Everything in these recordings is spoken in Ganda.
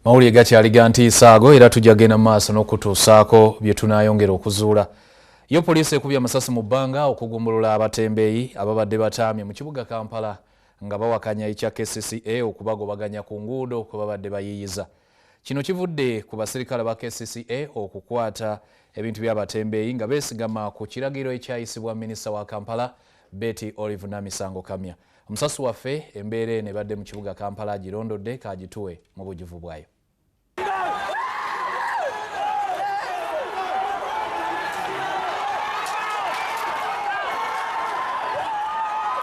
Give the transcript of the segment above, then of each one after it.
Mawulire gakyali ga ntiisa ago era tujja genda mu maaso n'okutuusaako bye tunaayongera okuzuula. Yo poliisi ekubye amasasi mu bbanga okugumbulula abatembeeyi ababadde bataamye mu kibuga Kampala nga bawakanya ekya KCCA okubagobaganya ku nguudo kwe babadde bayiiyiza. Kino kivudde ku basirikale ba KCCA okukwata ebintu by'abatembeeyi nga beesigama ku kiragiro ekyayisibwa minisita wa Kampala Betty Olive Namisango Kamya. Omusasi waffe embeera eno ebadde mu kibuga Kampala agirondodde k'agituwe mu bujjuvu bwayo.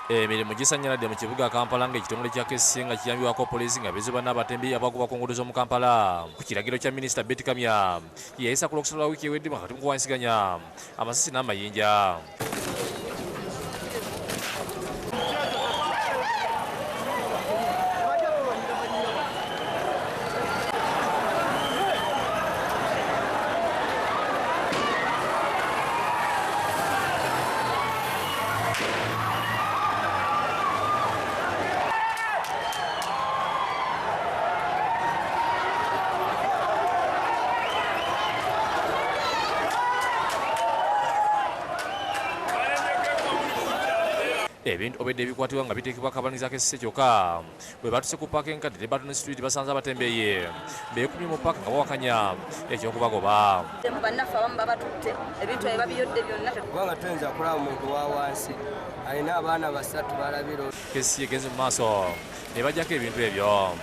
Emirimu gisannyaladde mu kibuga Kampala ng'ekitongole kya KCCA nga kiyambibwako poliisi nga beezuba n'abatembeeyi abagoba ku nguudo z'omu Kampala ku kiragiro kya minisita Betty Kamya ye yayisa ku Lwokusatu lwa wiiki ewedde wakati mu kuwanyisiganya amasasi n'amayinja. Ebintu obwedda ebikwatibwa nga biteekebwa kabaniza k'essese kyokka bwe batuuse ku paaka enkadde ne Barton Street basanze abatembeeyi beekumye mu paaka nga bawakanya eky'okubagoba. Bannaffe abamu babatutte ebintu ebyo babiyodde byonna. Kubanga toyinza kulaba muntu wa wansi alina abaana basatu balabira. Kesi egenze mu maaso ne baggyako ebintu ebyo.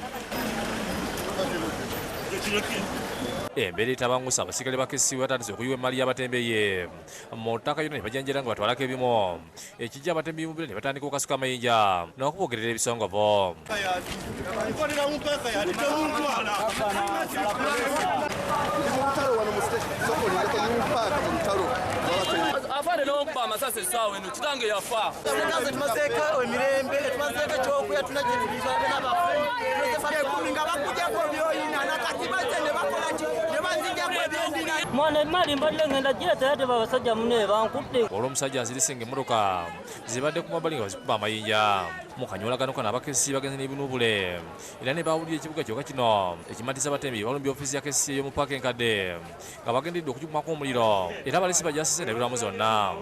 Embeera etabangusa abasigale ba KCCA batandise okuyiwa emmali y'abatembeeyi mu ttaka yonna ne bajanjala nga batwalako ebimu. Ekijja abatembeeyi mu biro ne batandika okukasuka amayinja n'okubogerera ebisongovu. Afande n'okuba amasasi essaawa eno kitange yafa. Tumazeeko emirembe, tumazeeko ekyokulya, tunagituliza n'abaffe. Nga bakujjako by'olina, nakati bazze ne bakola ki? Ne banzijjako ebyendina. Mwana emmali mbadde ngenda gireeta era teba abasajja munne bankudde. Olw'omusajja azirise ng'emmotoka zibadde ku mabbali nga bazikuba amayinja. Mu kanyoolagano kano abakessi bagenze n'ebinuubule era ne bawulira ekibuga kyokka kino ekimatiza abatembeeyi balumbye ofiisi ya KCCA ey'omu paaka enkadde nga bagenderedde okugikumako omuliro era abalesi bagyasise endabirwamu zonna.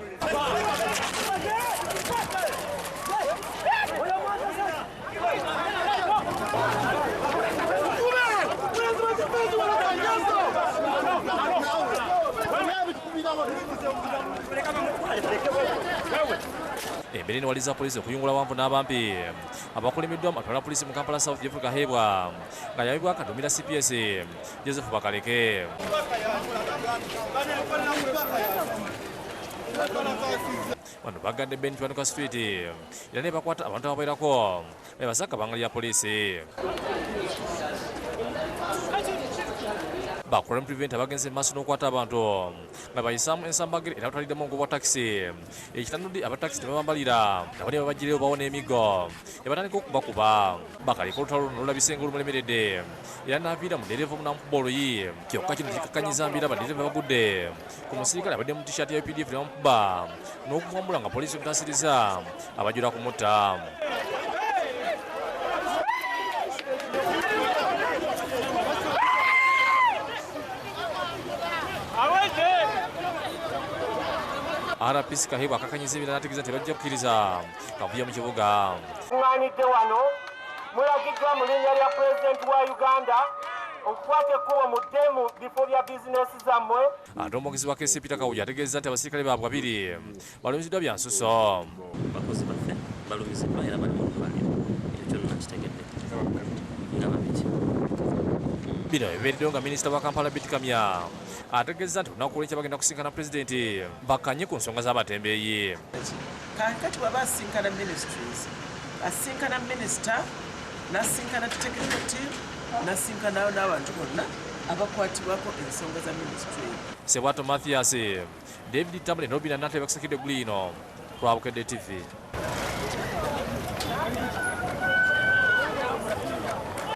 Embeera eno ewaliriza poliisi okuyungula wanvu n'abampi abakulembeddwamu atwala poliisi mu Kampala South Jeffrey Kaheebwa nga yabibwa akaduumira CPS Joseph Bakaleke. Bano bagadde Ben Kiwanuka Street era ne bakwata abantu abawerako ne basaka kabanga lya poliisi. Ba crime preventer bagenze mu maaso n'okukwata abantu nga bayisaamu ensambagere era batwaliddemu omugoba wa takisi. Ekitanudde aba takisi tebabambalira nabo ne babaggireyo bawo n'emiggo ne batandika okubakuba. Bakaleka olutalo luno lulabise ng'olumulemeredde era n'aviira mu ddereeva omunamukuba oluyi. Kyokka kino kikakkanyiza mbeera baddereeva bagudde ku musirikale abadde mu t-shirt ya UPDF ne bamukuba n'okumwambula nga poliisi emutaasiriza abajula kumutta. RPC Kaheebwa akakanyiza ebirala n'ategeeza nti bajja kukkiriza kavuyo mu kibuga. Tuŋŋaanidde wano mulagiddwa mu linnya lya pulezidenti wa Uganda okukwata ekkubo mudde mu bifo bya bizinesi zammwe. Ate omwogezi wa KCCA Peter Kawuki ategeezezza nti abasirikale baabwe babiri balumiziddwa bya nsuso. Abakozi baffe balumiziddwa era bali mu ddwaliro, ekyo kyonna nkitegedde nga babiri. Bino bibeereddewo nga minisita wa Kampala Betty Kamya ategeezezza nti olunaku lw'enkya bagenda kusinkana pulezidenti bakkanye ku nsonga z'abatembeeyi. Kaakati bw'aba asinkana ministries, asinkana minisita, n'asinkana technical team, n'asinkana n'abantu bonna abakwatibwako ensonga za ministry. Sebwato Mathias, David Tamale ne Robina Nantebe bakusakiridde Gulino ku lwa Bukedde TV.